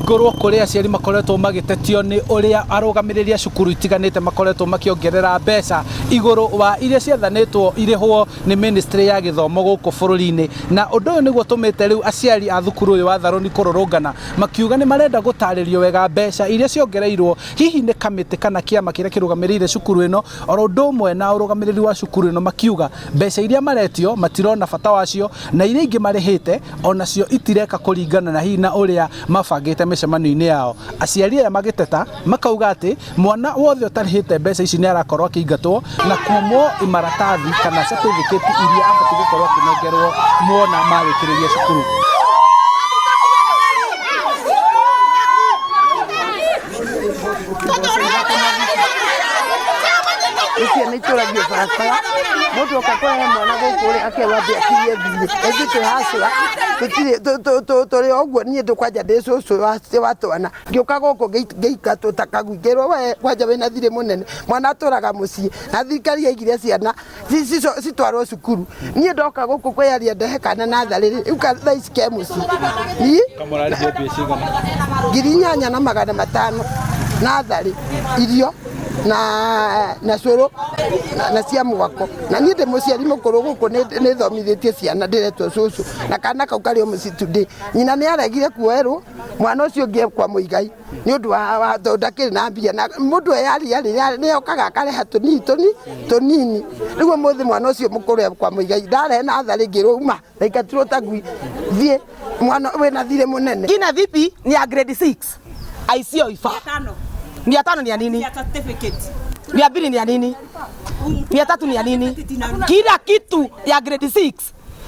kũhingũrwo kũrĩa aciari makoretwo magĩtetio nĩ ũrĩa arũgamĩrĩri a cukuru itiganĩte makoretwo makĩongerera mbeca igũrũ wa iria ciathanĩtwo irĩhwo nĩ ministry ya gĩthomo gũkũ bũrũri-inĩ. Na ũndũ ũyũ nĩguo ũtũmĩte rĩu aciari a thukuru ũyũ wa Tharũni kũrũrũngana makiuga nĩ marenda gũtarĩrio wega mbeca iria ciongereirwo hihi nĩ kamĩtĩ kana kĩama kĩrĩa kĩrũgamĩrĩire cukuru ĩno oro ũndũ ũmwe na ũrũgamĩrĩri wa cukuru ĩno makiuga mbeca iria maretio matirona bata wacio na iria ingĩ marĩhĩte onacio itireka kũringana na hihi na ũrĩa mabangĩte mĩcemanio-inĩ yao. Aciari aya magĩteta makauga atĩ mwana wothe ũtarĩhĩte mbeca ici nĩ arakorwo akĩingatwo na kumwo maratathi kana certificate iria abatiĩ gũkorwo akĩnengerwo mwana marĩkĩrĩria cukuru. Nĩ ciana itũragio barabara, mũndũ oka kũrehe mwana gũkũ rĩ akerwo ambe akirie thiĩ, na ithuĩ twĩ hustler tũtirĩ tũrĩ o ũguo niĩ kwanja ndĩ cũcũ wa twana, ngĩũka gũkũ ngĩingatwo ta kagui ngĩrwo we kwanja wĩna thirĩ mũnene, mwana atũraga mũciĩ na thirikari yaigire ciana citwarwo cukuru, niĩ ndoka gũkũ kwĩyaria ndehe kana natharĩ rĩ, rĩu thaa ici ke mũciĩ. Kamũrarĩhio mbia cigana? 8500 natharĩ, irio na na cũrũ na cia mwako. Na niĩ ndĩ mũciari mũkũrũ gũkũ nĩ thomithĩtie ciana ndĩretwo cũcũ na kana kau karĩ o mũciĩ today. Nyina nĩ aregire kuoerwo mwana ũcio ũngĩ e kwa mũigai nĩ ũndũ wa tondũ ndakĩrĩ na mbia na mũndũ eyaria rĩ nĩ okaga akareha tũnini tũni tũnini. Rĩu ũmũthĩ mwana ũcio mũkũrũ e kwa mũigai ndarehe natharĩ ngĩrwo uma ndaingatirwo ta ngui thiĩ mwana wĩna thirĩ mũnene. Kina vipi ni ya grade 6 aisio ifa 500 ni ya nini? 200 ni ya nini? 300 ni ya nini? Kila kitu ya grade 6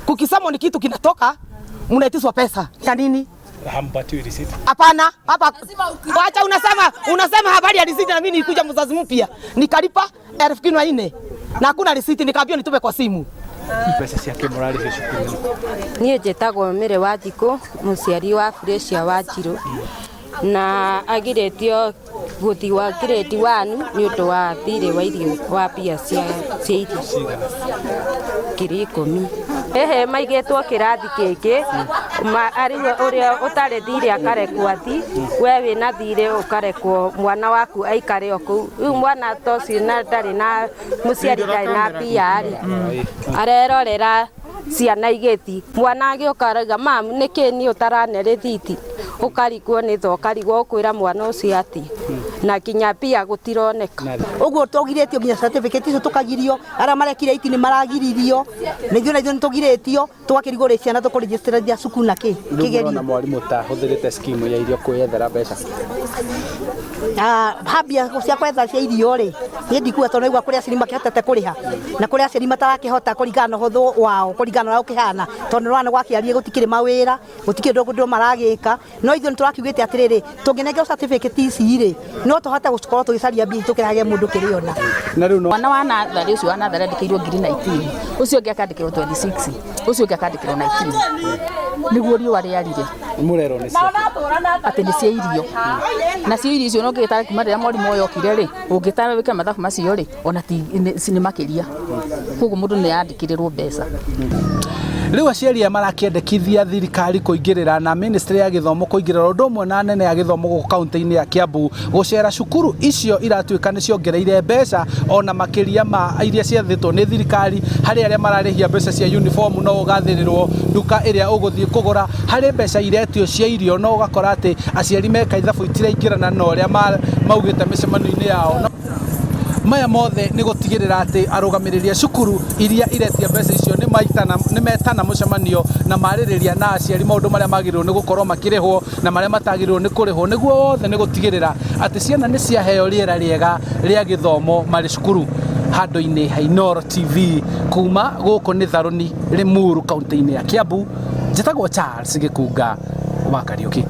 kukisema ni kitu kinatoka, mnaitiswa pesa ya nini? Hampatiwi receipt. Hapana, hapa wacha, unasema unasema habari ya risiti, na mimi nilikuja mzazi mpya nikalipa 14,000 na hakuna risiti, nikaambiwa nitume kwa simu. Mbeca ciake mũrarĩhio cukuru-inĩ. Niĩ njĩtagwo Mary Wanjikũ, mũciari wa Felicia Wanjirũ, na agirĩtio gũthiĩ wa grade 1 nĩ ũndũ wa thirĩ wa irio wa mbia cia irio 10,000. Ehe, maigĩtwo kĩrathi kĩngĩ, arĩ ũrĩa ũtarĩ thirĩ akarekwo athi, we wĩna thirĩ ũkarekwo mwana waku aikare o kũu. Rĩu mwana ta ũcio na ndarĩ na mũciari ndarĩ na mbia rĩ, arerorera ciana igĩthi, mwana agĩũka arauga mam nĩkĩ niĩ ũtarane rĩthiti, ũkarigwo nĩ tha ũkarigwo ũkwĩra mwana ũcio atĩ, na nginya mbia gũtironeka. Ũguo tũgirĩtio nginya certificate icio tũkagirio, arĩa marekire iti nĩ maragiririo, na ithuĩ na ithuĩ nĩ tũgirĩtio, tũgakĩrigwo rĩ ciana tũkũregisterithia cukuru na kĩ? Rĩu Kĩgerio. mũrona mwarimũ ta ahũthĩrĩte scheme ya irio kwĩyethera mbeca? Ha mbia cia kwetha cia irio rĩ, niĩ ndikuga tondũ naigua kũrĩ aciari makĩhotete kũrĩha na kũrĩ aciari matarakĩhota kũringana na ũhũthũ wao, kũringana na ũrĩa gũkĩhana, tondũ nĩ ũrona gwakĩarie gũtikĩrĩ mawĩra, gũtikĩrĩ ũndũ maragĩka, no ithuĩ nĩ tũrakiugĩte atĩrĩrĩ, tũngĩnengerwo certificate ici rĩ, no tũhote gũkorwo tũgĩcaria mbia tũkĩrehage mũndũ kĩrĩona. Na rĩu no mwana wa natharĩ ũcio wa natharĩ andĩkĩirwo ngiri 19, ũcio ũngĩ akandĩkĩrwo 26, ũcio ũngĩ akandĩkĩrwo 19, nĩguo riũa rĩarire. Mũrerwo nĩ cia atĩ nĩ cia irio, nacio irio icio no ngĩgĩtara kuma rĩrĩa mwarimũ ũyũ okire rĩ, ũngĩtara wĩke mathabu macio rĩ, ona ti nĩ makĩria, koguo mũndũ nĩ andĩkĩrĩrwo mbeca. Rĩu aciari aya marakĩendekithia thirikari kũingĩrĩra na ministry ya gĩthomo kũingĩrĩra ũndũ ũmwe na anene a gĩthomo gũkũ kaunti-inĩ ya Kiambu gũcera cukuru icio iratuĩka nĩ ciongereire mbeca ona makĩria ma iria ciathĩtwo nĩ thirikari harĩ arĩa mararĩhia mbeca cia uniform no ũgathĩrĩrwo nduka ĩrĩa ũgũthiĩ kũgũra, harĩ mbeca iretio cia irio no ũgakora atĩ aciari meka ithabu itiraingĩrana na ũrĩa maugĩte mĩcemanio-inĩ yao. Maya mothe nĩ gũtigĩrĩra atĩ arũgamĩrĩri a cukuru iria iretia mbeca icio nĩ metana mũcemanio na marĩrĩria na aciari maũndũ marĩa magĩrĩirwo nĩ gũkorwo makĩrĩhwo na marĩa matagĩrĩirwo nĩ kũrĩhwo, nĩguo wothe nĩ gũtigĩrĩra atĩ ciana nĩ ciaheo rĩera rĩega rĩa gĩthomo marĩ cukuru. Handũ-inĩ ha Inooro TV kuma gũkũ nĩ Tharũni, Limuru, kaunti-inĩ ya Kiambu, njĩtagwo Charles Gĩkunga wa Kariũki.